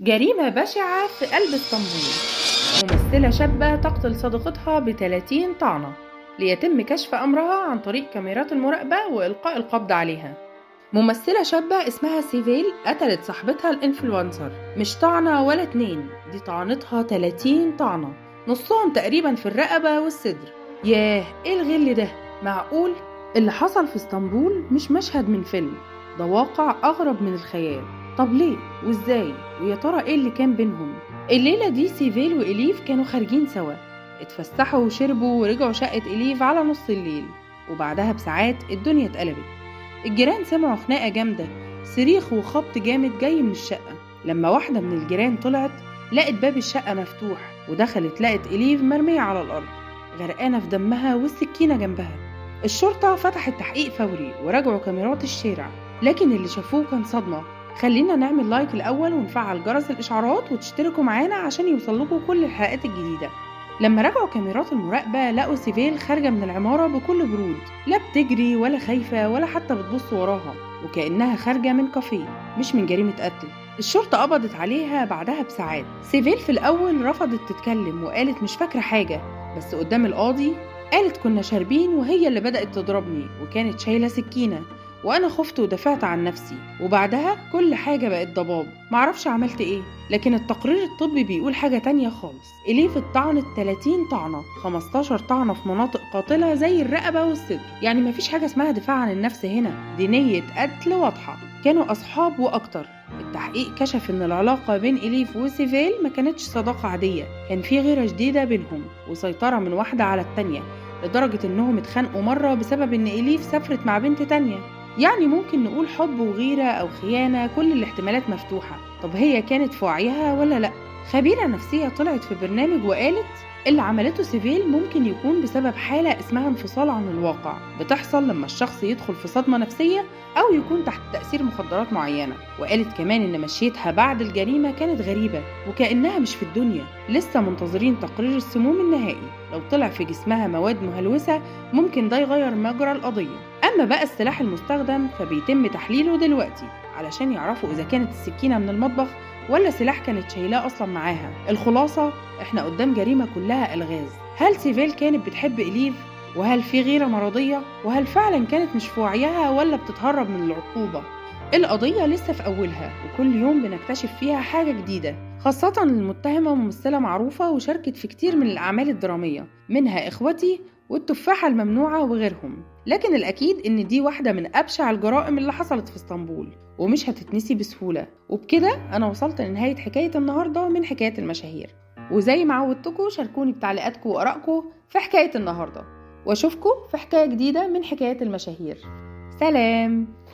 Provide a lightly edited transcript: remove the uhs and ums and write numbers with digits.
جريمة بشعة في قلب اسطنبول. ممثلة شابة تقتل صديقتها ب30 طعنة ليتم كشف أمرها عن طريق كاميرات المراقبة وإلقاء القبض عليها. ممثلة شابة اسمها سيفيل قتلت صاحبتها ال influencer، مش طعنة ولا اتنين، دي طعنتها 30 طعنة، نصهم تقريبا في الرقبة والصدر. ياه، ايه الغل ده؟ معقول؟ اللي حصل في اسطنبول مش مشهد من فيلم، ده واقع أغرب من الخيال. طب ليه وازاي؟ ويا ترى ايه اللي كان بينهم؟ الليلة دي سيفيل وإليف كانوا خارجين سوا، اتفسحوا وشربوا ورجعوا شقة إليف على نص الليل، وبعدها بساعات الدنيا اتقلبت. الجيران سمعوا خناقة جامدة، صريخ وخبط جامد جاي من الشقة. لما واحدة من الجيران طلعت لقت باب الشقة مفتوح، ودخلت لقت إليف مرمية على الأرض غرقانة في دمها والسكينة جنبها. الشرطة فتحت تحقيق فوري وراجعوا كاميرات الشارع، لكن اللي شافوه كان صدمة. خلينا نعمل like الأول ونفعل جرس الإشعارات وتشتركوا معانا عشان يوصلكوا كل الحلقات الجديدة. لما راجعوا كاميرات المراقبة لقوا سيفيل خارجة من العمارة بكل برود، لا بتجري ولا خايفة ولا حتى بتبص وراها، وكأنها خارجة من كافيه مش من جريمة قتل. الشرطة قبضت عليها بعدها بساعات. سيفيل في الأول رفضت تتكلم وقالت مش فاكرة حاجة، بس قدام القاضي قالت كنا شاربين وهي اللي بدأت تضربني وكانت شايلة سكينة وأنا خفت ودافعت عن نفسي، وبعدها كل حاجة بقت ضباب، معرفش عملت إيه. لكن التقرير الطبي بيقول حاجة تانية خالص. إليف اتطعنت 30 طعنة، 15 طعنة في مناطق قاتلة زي الرقبة والصدر، يعني مفيش حاجة اسمها دفاع عن النفس هنا، دي نية قتل واضحة. كانوا أصحاب وأكتر. التحقيق كشف إن العلاقة بين إليف وسيفيل ما كانتش صداقة عادية، كان في غيرة شديدة بينهم وسيطرة من واحدة على التانية، لدرجة إنهم اتخانقوا مرة بسبب إن إليف سافرت مع بنت تانية. يعني ممكن نقول حب وغيرة أو خيانة، كل الاحتمالات مفتوحة. طب هي كانت في وعيها ولا لأ؟ خبيرة نفسية طلعت في برنامج وقالت اللي عملته سيفيل ممكن يكون بسبب حالة اسمها انفصال عن الواقع، بتحصل لما الشخص يدخل في صدمة نفسية أو يكون تحت تأثير مخدرات معينة. وقالت كمان إن مشيتها بعد الجريمة كانت غريبة وكأنها مش في الدنيا. لسه منتظرين تقرير السموم النهائي، لو طلع في جسمها مواد مهلوسة ممكن ده يغير مجرى القضية. أما بقى السلاح المستخدم فبيتم تحليله دلوقتي علشان يعرفوا إذا كانت السكينة من المطبخ ولا سلاح كانت شايلاه أصلا معاها. الخلاصة إحنا قدام جريمة كلها ألغاز. هل سيفيل كانت بتحب إليف؟ وهل في غيرة مرضية؟ وهل فعلا كانت مش في وعيها ولا بتتهرب من العقوبة؟ القضية لسه في أولها، وكل يوم بنكتشف فيها حاجة جديدة، خاصة المتهمة ممثلة معروفة وشاركت في كتير من الأعمال الدرامية، منها إخوتي والتفاحة الممنوعة وغيرهم. لكن الأكيد إن دي واحدة من أبشع الجرائم اللي حصلت في اسطنبول ومش هتتنسي بسهولة. وبكده أنا وصلت لنهاية حكاية النهاردة من حكاية المشاهير، وزي ما عودتكم شاركوني بتعليقاتكم وآرائكم في حكاية النهاردة، وأشوفكم في حكاية جديدة من حكاية المشاهير. سلام.